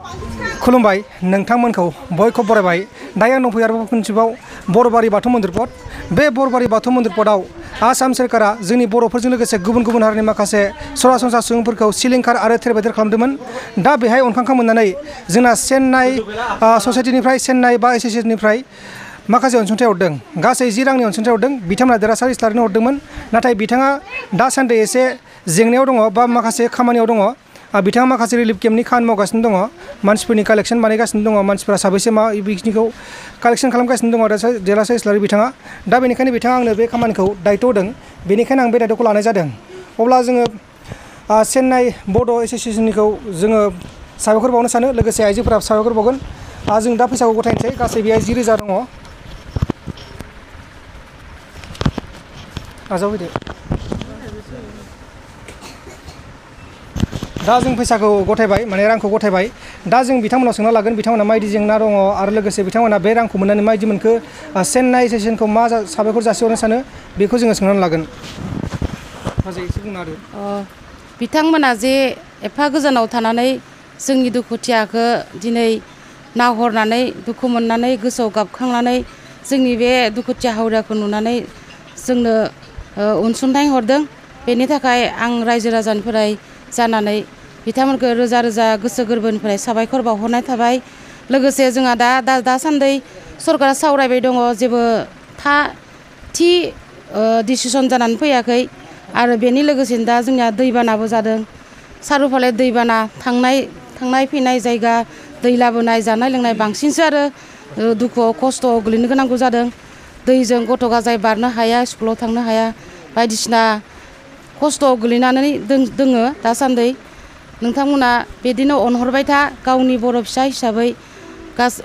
खुलुमबाय नोंथांमोनखौ बयखौ बरायबाय दायो आं दंफैयो आरोबाव खनसेबाव बरबारि बाथौ मन्दिर पद बे बरबारि बाथौ मन्दिर पदआव आसाम सोरखारा जोंनि बर'फोरजों लोगोसे गुबुन गुबुन हारिनि माखासे सरासनस्रा सुबुंफोरखौ सिलिंखार आरो थेर बेथेर खालामदोंमोन दा बेहाय अनखांखा मोननानै जोंना चेन्नाइ ससाइटिनिफ्राय चेन्नाइ बा एस'सिएशननिफ्राय माखासे अनसुंथाइ हरदों गासै 10 रांनि अनसुंथाइ हरदों बिथांमोना देरहासार इस्लारिनो हरदोंमोन नाथाय बिथाङा दासान्दि एसे जेंनायाव दङ बा माखासे खामानियाव दङ बिथाङा माखासे रिलिफ केम्पनि खामानि मावगासिनो दङ मानसिफोरनि कालेक्शन बानायगासिनो दङ मानसिफोरा साबैसे मा बिखिनिखौ कालेक्शन खालामगासिनो दङ देरहासार इस्लारि बिथाङा दा बेनिखायनो बिथाङा आंनो बे खामानिखौ दायित्व होदों बेनिखायनो आं बे दायित्वखौ लानाय जादों अब्ला जोङो चेन्नाइ बड' एस'सिएशननिखौ जोङो साबायखर बावनो सानो लोगोसे आइजोफोरा साबायखर बावगोन जों दा फैसाखौ गथायनोसै गासै बेहाय 10,000 दङ आजावफैदो दा जों फैसाखौ गथायबाय माने रांखौ गथायबाय दा जों बिथांमोनाव सोंना लागोन बिथांमोना माबायदि जेंना दङ आरो लोगोसे बिथांमोना बे रांखौ मोननानै माबायदि मोनखो चेन्नाइ एस'सिएशनखौ मा साबायखर जासिहरनो सानो बेखौ जोङो सोंनानै लागोन हाजो एसे बुंना होदो बिथांमोना जे एफा गोजानाव थानानै जोंनि दुखुथियाखौ दिनै नाहरनानै दुखु मोननानै गोसोआव गाबखांनानै जोंनि बे दुखुथिया हावरियाखौ नुनानै जोंनो अनसुंथाइ हरदों बेनि थाखाय आं रायजो राजानिफ्राय जानानै बिथांमोनखौ रोजा रोजा गोसो गोरबोनिफ्राय साबायखर बावहरनाय थाबाय लोगोसे जोंहा दासान्दि सरकारा सावरायबाय दङ जेबो थि डिसिसन जानानै फैयाखै आरो बेनि लोगोसेनो दा जोंनिया दैबानाबो जादों सारुफाले दैबाना थांनाय फैनाय जायगा दै लाबोनाय जानाय लोंनाय बांसिनसो आरो दुखुआव खस्थ'आव गोलैनो गोनांगौ जादों दैजों गथ' गथाय बारनो हाया स्कुलाव थांनो हाया बायदिसिना खस्थ'आव गोलैनानै दोङो दासान्दि नोंथांमोना बिदिनो अनहरबाय था गावनि बर' फिसा हिसाबै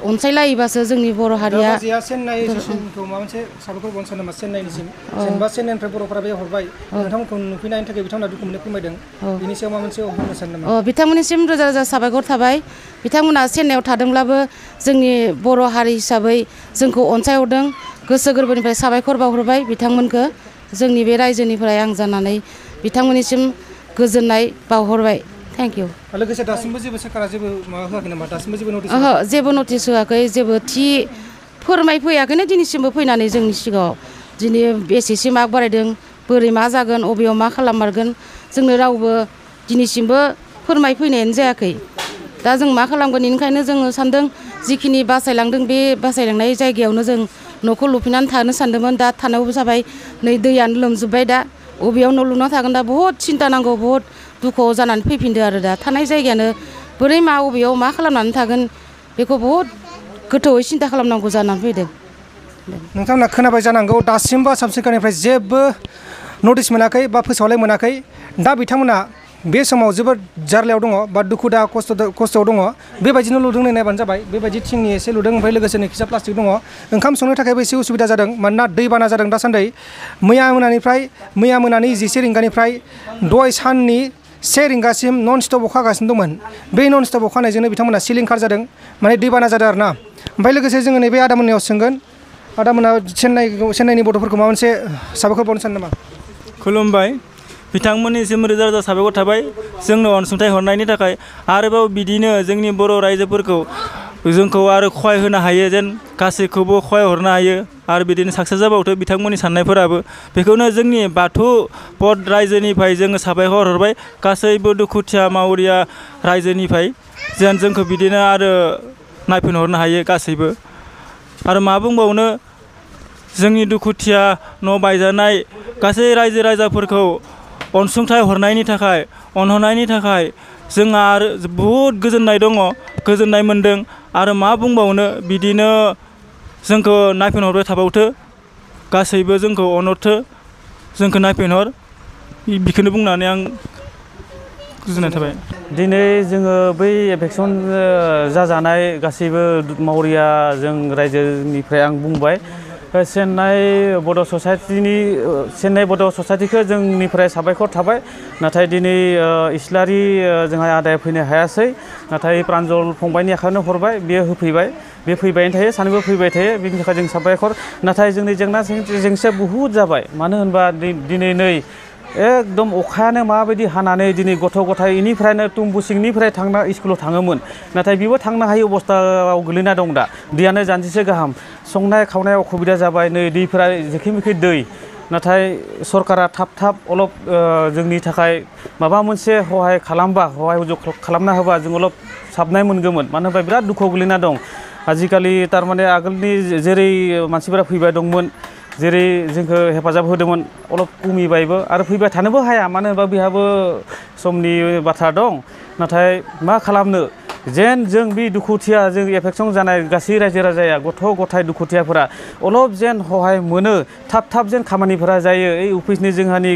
अनसायलायोबासो जोंनि बर' हारिया चेन्नाइ एस'सिएशनखौ माबा मोनसे साबायखर बावनो सानो नामा चेन्नाइनिसिम जेनेबा चेन्नाइनिफ्राय बर'फोरा बे हरबाय नोंथांमोनखौ नुफैनायनि थाखाय बिथांमोना दुखु मोननाय फोरमायदों बेनि सायाव माबा मोनसे बुंनो सानो नामा बिथांमोननिसिम रोजा रोजा साबायखर थाबाय बिथांमोना चेन्नाइआव थादोंब्लाबो जोंनि बर' हारि हिसाबै जोंखौ अनसायहरदों गोसो गोरबोनिफ्राय साबायखर बावहरबाय बिथांमोनखौ जोंनि बे रायजोनिफ्राय आं जानानै बिथांमोननिसिम गोजोननाय बावहरबाय थेंक इउ लोगोसे दासिमबो जेबो सोरखारा जेबो माबा होआखै नामा दासिमबो जेबो नटिस जेबो नटिस होआखै जेबो थि फोरमायफैयाखैनो दिनैसिमबो फैनानै जोंनि सिगाङाव दिनै बेसेसो मार्क बारायदों बोरै मा जागोन अबेयाव मा खालाममारगोन जोंनो रावबो दिनैसिमबो फोरमायफैनायानो जायाखै दा जों मा खालामगोन बेनिखायनो जोङो सानदों जिखिनि बासायलांदों बे बासायलांनाय जायगायावनो जों न'खौ लुफिननानै थानो सानदोंमोन दा थानायावबो जाबाय नै दैयानो लोमजोब्बाय दा अबेयाव न' लुना थागोन दा बहुद सिन्था नांगौ बहुद दुखुआव जानानै फैफिनदो आरो दा थानाय जायगायानो बोरै मा अबेयाव मा खालामनानै थागोन बेखौ बहुद गोथौयै सिन्था खालामनांगौ जानानै फैदों नोंथांमोना खोनाबाय जानांगौ दासिमबो आसाम सोरखारनिफ्राय जेबो नटिस मोनाखै बा फोसावलाय मोनाखै दा बिथांमोना बे समाव जोबोद जारलायाव दङ बा दुखु दाहा खस्थ'आव दङ बेबायदिनो लुदों नायबानो जाबाय बेबायदि थिंनि एसे लुदों ओमफ्राय लोगोसे नैखिजा प्लास्टिक दङ ओंखाम संनो थाखायबो एसे उसुबिदा जादों मानोना दैबाना जादों दासान्दि मैया मोनानि 11 रिंगानिफ्राय दहाय साननि 1 रिंगासिम नन स्टप अखा हागासिनो दंमोन बे नन स्टप अखा हानायजोंनो बिथांमोना सिलिंखार जादों माने दैबाना जादों आरो ना ओमफ्राय लोगोसे जोङो नैबे आदामोननियाव सोंगोन आदामोना चेन्नाइनि बड'फोरखौ माबा मोनसे साबायखर बावनो सानो नामा खुलुमबाय बिथांमोननिसिम रोजा रोजा साबायखर थाबाय जोंनो अनसुंथाइ हरनायनि थाखाय आरोबाव बिदिनो जोंनि बर' रायजोफोरखौ जोंखौ आरो खहाय होनो हायो जेन गासैखौबो खहाय हरनो हायो आरो बिदिनो साक्सेस जाबावथो बिथांमोननि साननायफोराबो बेखौनो जोंनि बाथौ पद रायजोनिफ्राय जोङो साबायखर हरबाय गासैबो दुखुथिया मावरिया रायजोनिफ्राय जेन जोंखौ बिदिनो आरो नायफिनहरनो हायो गासैबो आरो मा बुंबावनो जोंनि दुखुथिया न' बायजानाय गासै रायजो राजाफोरखौ अनसुंथाइ हरनायनि थाखाय अनहरनायनि थाखाय जोंहा आरो बहुद गोजोननाय दङ गोजोननाय मोन्दों आरो मा बुंबावनो बिदिनो जोंखौ नायफिनहरबाय थाबावथो गासैबो जोंखौ अनहरथो जोंखौ नायफिनहर बेखौनो बुंनानै आं गोजोननाय थाबाय दिनै जोङो बै एफेक्सन जाजानाय गासैबो मावरिया जों रायजोनिफ्राय आं बुंबाय चेन्नाइ बड' ससाइटिखौ जोंनिफ्राय साबायखर थाबाय नाथाय दिनै इस्लारि जोंहा आदाया फैनो हायासै नाथाय प्रान्जल फंबायनि आखायावनो हरबाय बियो होफैबाय बे फैबायानो थायो सानैबो फैबाय थायो बिनि थाखाय जों साबायखर नाथाय जोंनि जेंना जेंसिया बहुद जाबाय मानो होनबा दिनै नै एकदम अखायानो माबायदि हानानै दिनै गथ' गथाय इनिफ्रायनो तुमबुसिंनिफ्राय थांना स्कुलाव थाङोमोन नाथाय बेबो थांनो हायै अबस्थायाव गोलैना दं दा दैयानो जानजिसे गाहाम संनाय खावनाय असुबिदा जाबाय नै दैफोरा जेखि मेखि दै नाथाय सरकारा थाब अलप जोंनि थाखाय माबा मोनसे सहाय खालामबा सहाय खालामना होबा जों अलप साबनाय मोनगौमोन मानो होनबा बिराद दुखुआव गोलैना दं आजिखालि थारमाने आगोलनि जेरै मानसिफोरा फैबाय दंमोन जेरै जोंखौ हेफाजाब होदोंमोन अलप खमिबायबो आरो फैबाय थानोबो हाया मानो होनबा बेहाबो समनि बाथ्रा दं नाथाय मा खालामनो जेन जों बे दुखुथिया जों एफेक्सन जानाय गासै रायजो राजाया गथ' गथाय दुखुथियाफोरा अलप जेन सहाय मोनो थाब जेन खामानिफोरा जायो ओइ अफिसनि जोंहानि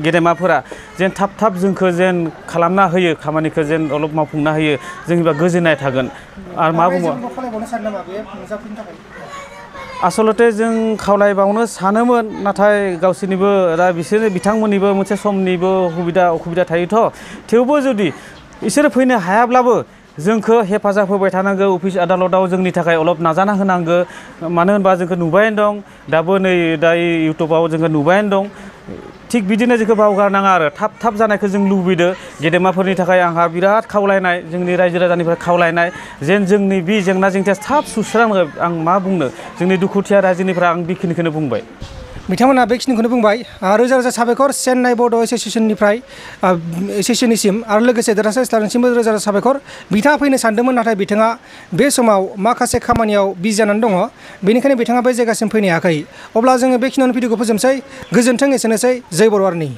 गेदेमाफोरा जेन थाब जोंखौ जेन खालामना होयो खामानिखौ जेन अलप मावफुंना होयो जोंनिबा गोजोननाय थागोन आरो मा बुङो आसलते जों खावलायबावनो सानोमोन नाथाय गावसोरनिबो दा बिथांमोननिबो मोनसे समनिबो असुबिदा थायोथ' थेवबो जुदि बिसोर फैनो हायाब्लाबो जोंखौ हेफाजाब होबाय थानांगौ अफिस आदालताव जोंनि थाखाय अलप नाजाना होनांगौ मानो होनबा जोंखौ नुबायानो दं दाबो नै दा इउटुबाव जोंखौ नुबायानो दं थिग बिदिनो जोंखौ बावगारनाङा आरो थाब जानायखौ जों लुबैदो गेदेमाफोरनि थाखाय आंहा बिराद खावलायनाय जोंनि रायजो राजानिफ्राय खावलायनाय जेन जोंनि बे जेंना जेंसिया थाब सुस्राङो आं मा बुंनो जोंनि दुखुथिया रायजोनिफ्राय आं बेखिनिखौनो बुंबाय बिथांमोना बेखिनिखौनो बुंबाय रोजा रोजा साबायखर चेन्नाइ बड' एस'सिएसननिफ्राय एस'सिएसननिसिम आरो लोगोसे देरहासार इस्लारनिसिमबो रोजा रोजा साबायखर बिथाङा फैनो सानदोंमोन नाथाय बिथाङा बे समाव माखासे खामानियाव बिजि जानानै दङ बेनिखायनो बिथाङा बे जायगासिम फैनो हायाखै अब्ला जोङो बेखिनियावनो भिडिअखौ फोजोबसै गोजोन्थों एसेनोसै जय बर' आर्मि